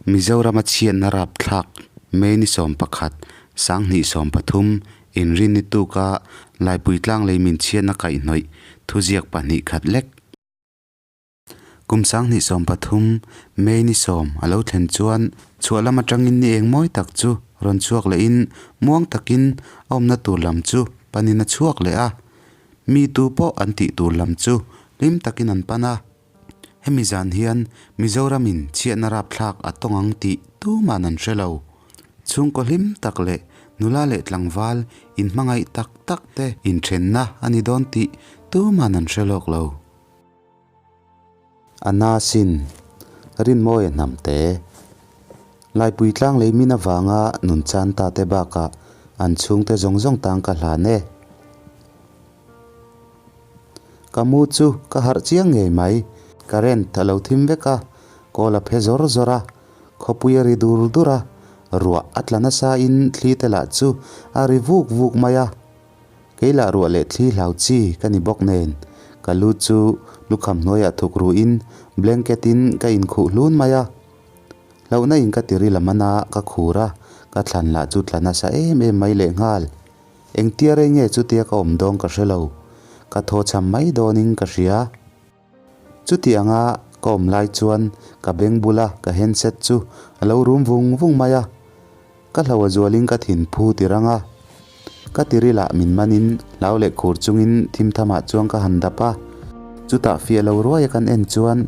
Mizorama chhiatna rapthlak May ni 11, 2013, inrinni tuka Laipui tlang lei min chhiatna kaihhnawih thuziak pahnih khat lek. Kum 2013, May ni 10 a lo thlen chuan chhuah lam atangin ni eng mawi tak chu rawn chhuak lehin muang takin a awmna tur lam chu panin a chhuak leh a. Mi tu pawh an tih tur lam chu hlim takin an pan a. Hemi zan hian Mizoramin chhiatna rapthlak a tawng ang tih tuman an hre lo. Chhungkaw hlim tak leh nula leh tlangval inhmangaih tak tak te inthenna a ni dawn tih tuman an hre lawk lo. A na sin, Rinmawia hnamte, Laipui tlang lei min avanga nun chan ta te bakah an chhungte zawng zawng tang ka hlan e. Ka mu chu ka harh chiang ngei mai. Current a lo thim vek a, kawl a phe zawr zawr a, khawpui a ri dur dur a, ruah a tla nasa in thli te lah chu a ri vuk vuk mai a. Kei lah ruah leh thli hlau chi ka ni bawk nen, ka lu chu lukham hnuaiah thuk ru in blanket in ka inkhuh hlun mai a. Hlauhna in ka tiri lam ana ka khur a, ka thlan lah chu tla nasa em em mai lehnghal. Engtia rei nge chutia ka awm dawn ka hre lo, ka thaw cham mai dawnin ka hria. Chuti anga ka awm lai chuan ka beng bula ka handset chu a lo rum vung vung mai a, ka hlo a zualin ka thin phu ti rang a. Ka tirilah min manin hlau leh khur chungin thim thamah chuan ka han dap a, chutah fiah lo ruaia kan en chuan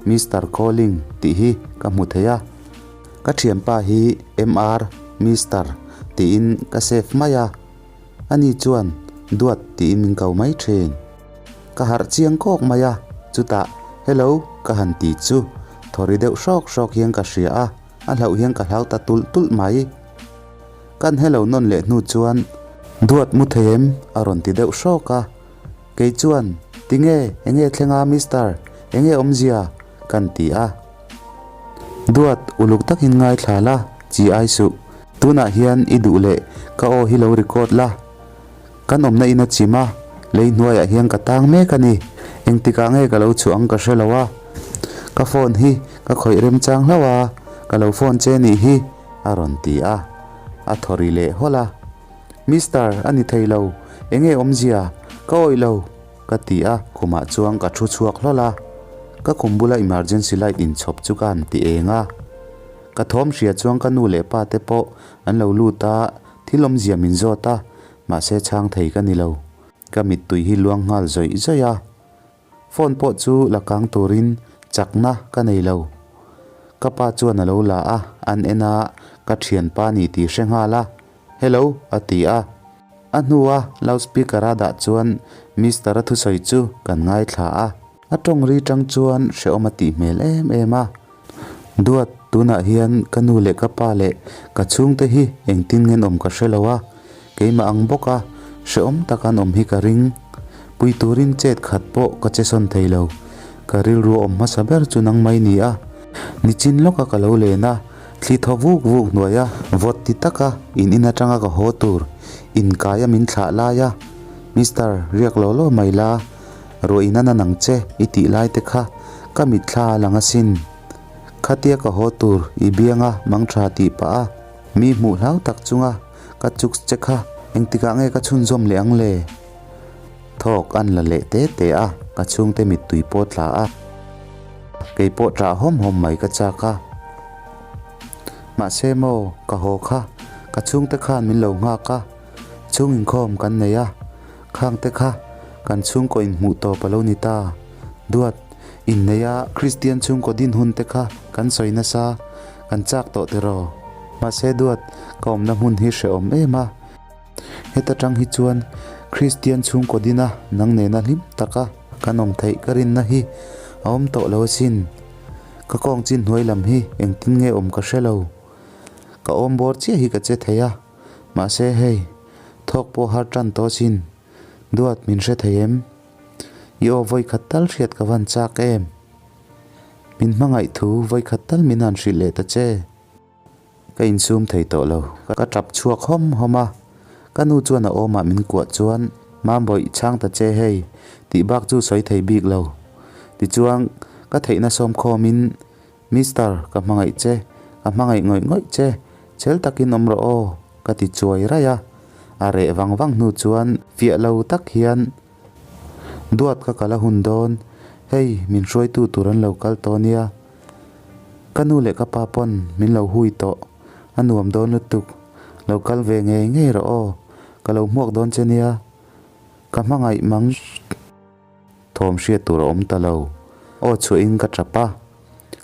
Mister Calling tih hi ka hmu thei a. Ka thianpa hi MR, Mister, tiin ka save mai a, ani chuan Duat tiin min ko mai thin. Ka harh chiang kawk mai a, chutah Hello ka han ti chu thawri deuh hrawk hrawk hian ka hria a, a hlauh hian ka hlau ta tulh tulh mai. Kan hello nawn leh hnu chuan Duat mu thei em? a rawn ti deuh hrawk a, kei chuan Tinge, enge thleng a Mister, enge awmzia? kan ti a. Duat, uluk takin ngaithla la, chi ai suh. Tunah hian i duh leh ka aw hi lo record la. Kan awmna in a chim a, lei hnuaiah hian ka tang mek a ni. Engtikah nge ka lo chhuah ang ka hre lo a. Ka phone hi ka khawih remchang hlauh a, ka lo phone che nih hi, a rawn ti a. A thaw ri leh hawlh a. Mister, a ni thei lo. Enge awmzia? Ka awih lo. Ka ti a, khumah chuan ka thu chhuak hlawl a, ka khum bula emergency light inchhawp chu ka han ti eng a. Ka thawm hria chuan ka nu leh pa te pawh an lo lut a, thil awmzia min zawt a, mahse chhang thei ka ni lo. Ka mittui hi luang nghal zawih zawih a, phone pawh chu la kang turin chakna ka nei lo. Ka pa chuan a lo la a, an en a, ka thianpa ni tih hre nghal a, Hello a ti a. A hnua loudspeaker a dah chuan Mister a thusawi chu kan ngaithla a. A tawng ri tang chuan hrehawm a tih hmel em em a. Duat, tunah hian ka nu leh ka pa leh ka chhungte hi engtin ngen awm ka hre lo a, keimah ang bawk a hrehawm tak an awm hi ka ring. Pui turin chet khat pawh ka che sawn thei lo. Ka rilru a awm hmasa ber chu nang mai ni a. Nichin lawka ka lo len a. Thli thaw vuk vuk hnuai a, vawt ti taka in in atanga ka haw tur inkai a min thlah lai a, Mister, riak lo lo mai la, ruah in a na nang che i tih lai te kha ka mitthla a lang asin. Khatia ka haw tur i bianga mang tha tih pah a, mi hmuh hlau tak chunga ka chuk che kha engtikah nge ka chhunzawm leh ang le? Thawk an la leh te te a, ka chhungte mittui pawh tla a. Kei pawh ṭah hawm hawm mai ka chak a. Mahse maw, ka haw kha, ka chhungte khan min lo nghak a, chhung inkhawm kan nei a, khangte kha kan chhungkaw inhmuh tawp a lo ni ta. Duat, innei a Kristian chhungkaw din hun te kha kan sawi nasa, kan chak tawh tiraw? Mahse Duat, ka awmna hmun hi hrehawm em a. Heta tang hi chuan Kristian chhungkaw dina nang nena hlim taka kan awm theih ka rinna hi a awm tawh lo asin. Ka kawng chin hnuai lam hi engtin nge awm ka hre lo. Ka awm bawr chiah hi ka che thei a, mahse hei, thawk pawh har tan tawh asin. Duat min hre thei em? I aw vawikhat tal hriat ka van chak em? Min hmangaih thu vawikhat tal min han hrilh leh ta che. Ka insum thei tawh lo, ka tap chhuak hawm hawm a, ka nu chuan a awmah min kuah chuan Mambawih chhang ta che hei tih bak chu sawi thei bik lo. Tichuan ka theihna sawm khawmin Mister ka hmangaih che, Ka hmangaih ngawih ngawih che, chhel takin awm rawh aw, ka ti chuai raih a. A reh vang vang hnu chuan fiah lo tak hian Duat ka kal a hun dawn, hei min hruaitu tur an lo kal tawh nia. Ka nu leh ka pa pawn min lo hui tawh, a nuam dawn lutuk, lo kal ve ngei ngei rawh aw, ka lo hmuak dawn che nia. Ka hmangaih mang thawm hriat tur a awm ta lo, aw chhuahin ka tap a,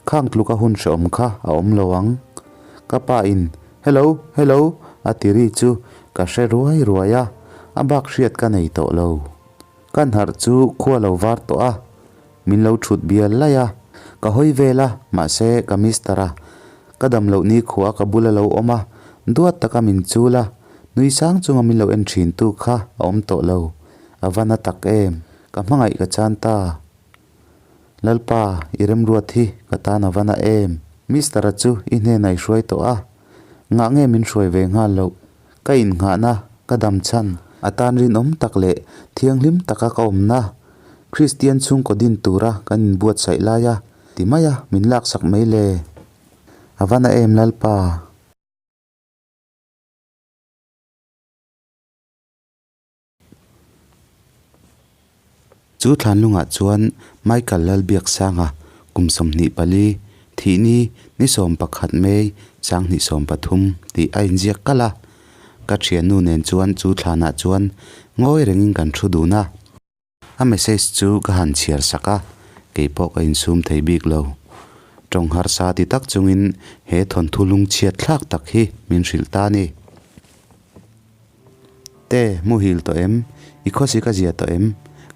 khang tluka hun hrehawm kha a awm lo ang. Ka pa in Hello, hello a ti ri chu ka hre ruai ruai a, a bak hriat ka nei tawh lo. Kan harh chu khua lo var tawh a, min lo thut bial laih a, ka hawi vel a, mahse ka mister a, ka dam loh ni khua ka bula lo awm a, duat taka min chul a, nui sang chunga min lo en thin tu kha a awm tawh lo, a va na tak em, ka hmangaih ka chan ta. Lalpa, i remruat hi ka tan a va na em? Mister-a chu i hnenah i hruai tawh a, ngah nge min hruai ve nghal loh? Ka innghahna, ka dam chhan, a tan rinawm tak leh thianghlim taka ka awmna, Kristian chhungkaw din tura kan inbuatsaih laia ti maia min laksak mai le? A va na em Lalpa? Chu thlanlungah chuan Michael Lalbiaksanga kum 24, thihni ni 11 May 2013 tih a inziak kalh a. Ka thiannu nen chuan chu thlanah chuan ngawi rengin kan thu dun a. A message chu ka han chhiar sak a, keipawh ka insum thei bik lo. Tawng harsa ti tak chungin he thawnthu lungchhiat thlak tak hi min hrilh ta a ni. Te, muhil tawh em? I khawsi ka zia tawh em?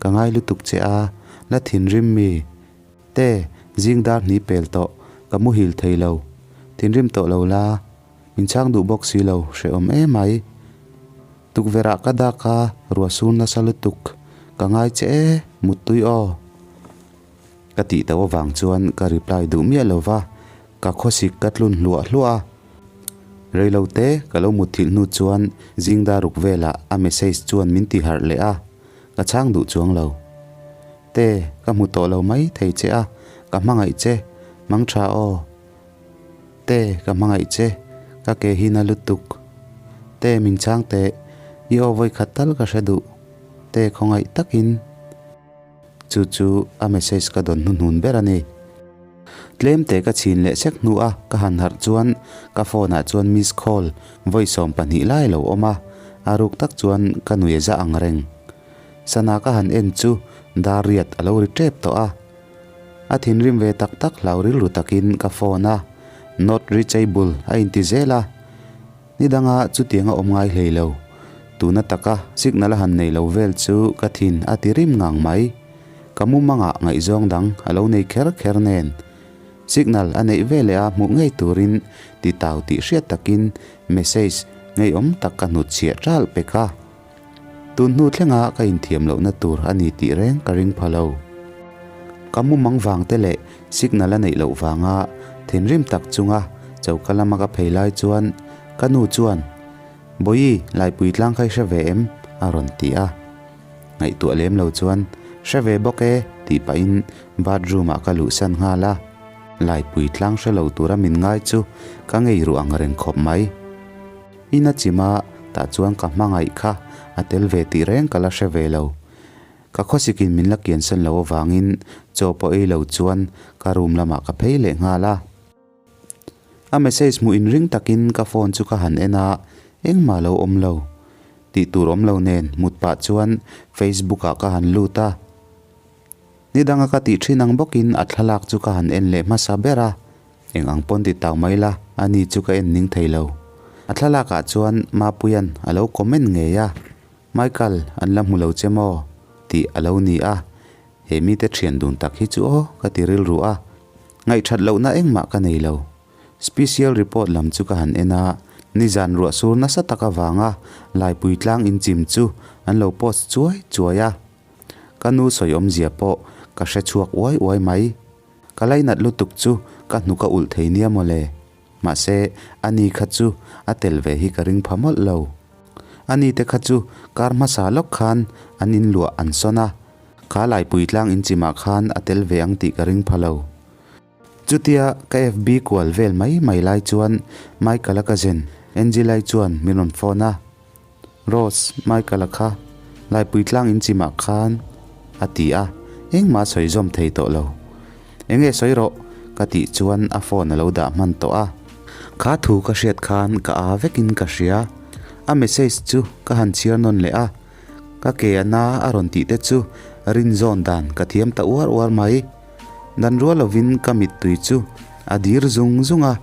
Ka ngai lutuk che a, la thinrim mi. Te, zing dar hni pel tawh, ka muhil thei lo. Thinrim tawh lo la, min chhang duh bawk si lo, hrehawm emai. Tukverh ah ka dak a, ruah sur nasa lutuk, ka ngai che e, muttui aw. Ka tih tauh avang chuan ka reply duh miah lo va, ka khawsik ka tlun hluah hluah a. Reilo te ka lo mutthilh hnu chuan zing dar ruk velah a message chuan min ti harh leh a, ka chhang duh chuang lo. Te, ka hmu tawh lo mai thei che a, ka hmangaih che, mang tha aw. Te, ka hmangaih che, ka ke hi na lutuk. Te, min chhang teh, i aw vawi khat tal ka hre duh. Te, khawngaih takin. Chu chu a message ka dawn hnuhnun ber a ni. Tlem te ka chhin leh sek hnu a ka han harh chuan ka phone ah chuan miss call vawi 12 lai a lo awm a, a ruk tak chuan ka nui za ang reng. Sana ka han en chu dar riat a lo ri tep tawh a. A thinrim ve tak tak hlau rilru takin ka phone a, not reachable a inti zel a. Ni danga chutiang a awm ngai hlei lo. Tuna taka signal a han nei lo vel chu ka thin a ti rim ngang mai. Ka mumangah ngaihzawng dang a lo nei kher kher nen. Signal a neih ve leh a hmuh ngei turin ti tau tih hriat takin message ngeiawm tak ka hnutchhiah ṭalh pek a. Tun hnu thlenga ka inthiam lohna tur a ni tih reng ka ring pha lo. Ka mumang vang te leh signal a neih loh vanga thinrim tak chunga choka lama ka phei lai chuan ka nu chuan, Bawihi, Laipui tlang kha i hre ve em? a rawn ti a. Ngaihtuah lem lo chuan, Hre ve bawk e, tih pahin bathroom ah ka luhsan nghal a. Laipui tlang hre lo tura min ngai chu ka ngei ruh ang reng khawp mai. In a chim a, tah chuan ka hmangaih kha a tel ve tih reng ka la hre ve lo. Ka khawsikin min la kiansan lo avangin chaw pawh ei lo chuan ka room lamah ka phei leh nghal a. A message hmuh inring takin ka phone chu ka han en a, engmah lo awm lo. Tih tur awm lo nen mut pah chuan Facebook ah ka han lut a. Ni danga ka tih thin ang bawkin a thlalak chu ka han en leh hmasa ber a. Eng ang pawn ti tau mai la, ani chu ka en ning thei lo. A thlalakah chuan Mapuia'n a lo comment ngei a, Michael, an la hmu lo che maw? tih a lo ni a, he mite thian dun tak hi chu aw ka ti rilru a, ngaihthat lohna engmah ka nei lo. Special report lam chu ka han en a, nizan ruah sur nasa tak avanga Laipui tlang inchim chu an lo post chuai chuai a. Ka nu sawi awmzia pawh ka hre chhuak uai uai mai. Ka lainat lutuk chu ka hnuk a ulh thei nia mawle. Mahse, ani kha chu a tel ve hi ka ring pha mawlh lo. Ani te kha chu kar hmasa lawk khan an inluah an sawn a, kha Laipui tlang inchimah khan a tel ve ang tih ka ring pha lo. Chutia ka FB kual vel mai mai lai chuan Michael-a cousin Angela-i chuan min rawn phone a, Rose, Michael-a kha Laipui tlang inchimah khan a ti a, engmah a sawi zawm thei tawh lo. Enge sawi rawh? ka tih chuan a phone a lo dah hman tawh a. Kha thu ka hriat khan ka aa vekin ka hria. A message chu ka han chhiar nawn leh a, ka ke a na a rawn tih te chu rinzawn dan ka thiam ta uar uar mai. Dan rual lovin ka mittui chu a dir zung zung a,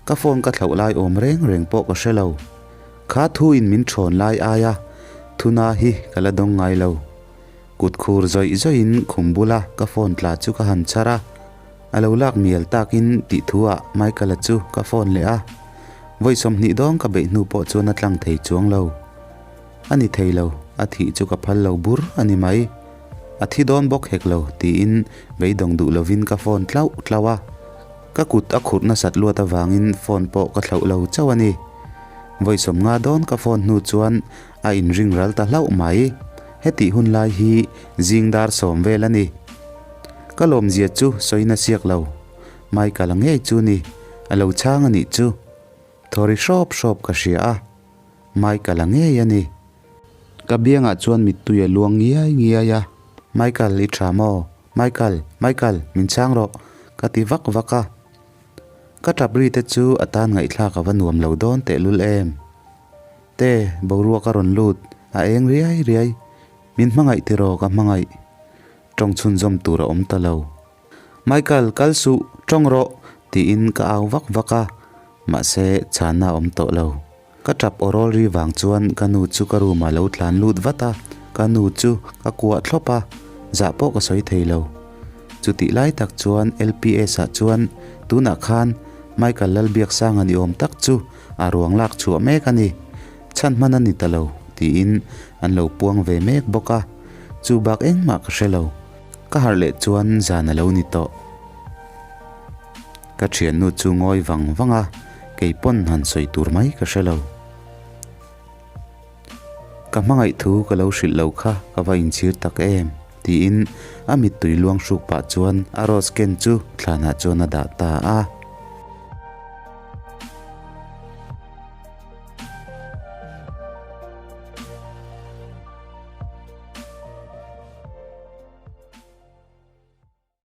ka phone ka thlauh lai awm reng reng pawh ka hre lo. Kha thu in min thawn lai aia thuna hi ka la dawng ngai lo. Kut khur zawih zawihin khum bula ka phone tla chu ka han chhar a, a lo lak mial takin tih thu ah Michael-a chu ka phone leh a. Vawi 20 dawng ka beih hnu pawh chuan a tlang thei chuang lo. A ni thei lo, a thih chu ka phal lo bur a ni mai. A thi dawn bawk hek lo tiin beidawng duh lovin ka phone tlauh tlauh a. Ka kut a khurh nasat luat avangin phone pawh ka thlauh lo chauh a ni. Vawi 50 dawn ka phone hnu chuan a inring ral ta hlauh mai. Hetih hun lai hi zing dar 10 vel a ni. Ka lawmzia chu sawina siak lo. Michael-a ngei chu ni, a lo chhang a nih chu. Thaw ri hrawp hrawp ka hria a. Michael-a ngei a ni. Ka biangah chuan mittui a luang ngiai ngiai a, Michael i tha maw? Michael, Michael, min chhang rawh, ka ti vak vak a. Ka tap ri te chu a tan ngaihthlak a va nuam lo dawn tehlul em. Te, boruak a rawn lut, a eng riai riai. Min hmangaih tiraw ka hmangaih. Tawng chhunzawm tur a awm ta lo. Michael, kal suh, tawng rawh, tiin ka au vak vak a, mahse chhanna a awm tawh lo. Ka tap aw rawl ri vang chuan ka nu chu ka room ah lo tlan lut vat a, ka nu chu ka kuah thlawp a, zah pawh ka sawi thei lo. Chutih lai tak chuan LPS ah chuan tunah khan Michael Lalbiaksanga ni awm tak chu a ruang lak chhuah mek a ni, chhan hman a ni ta lo, tiin an lo puang ve mek bawk a, chu bak engmah ka hre lo. Ka harh leh chuan zan a lo ni tawh. Ka thiannu chu ngawi vang vang a, kei pawn han sawi tur mai ka hre lo. Ka hmangaih thu ka lo hrilh lo kha ka va inchhir tak em? tiin a mittui luang hruk pah chuan a rose ken chu thlanah chuan a dah ta a.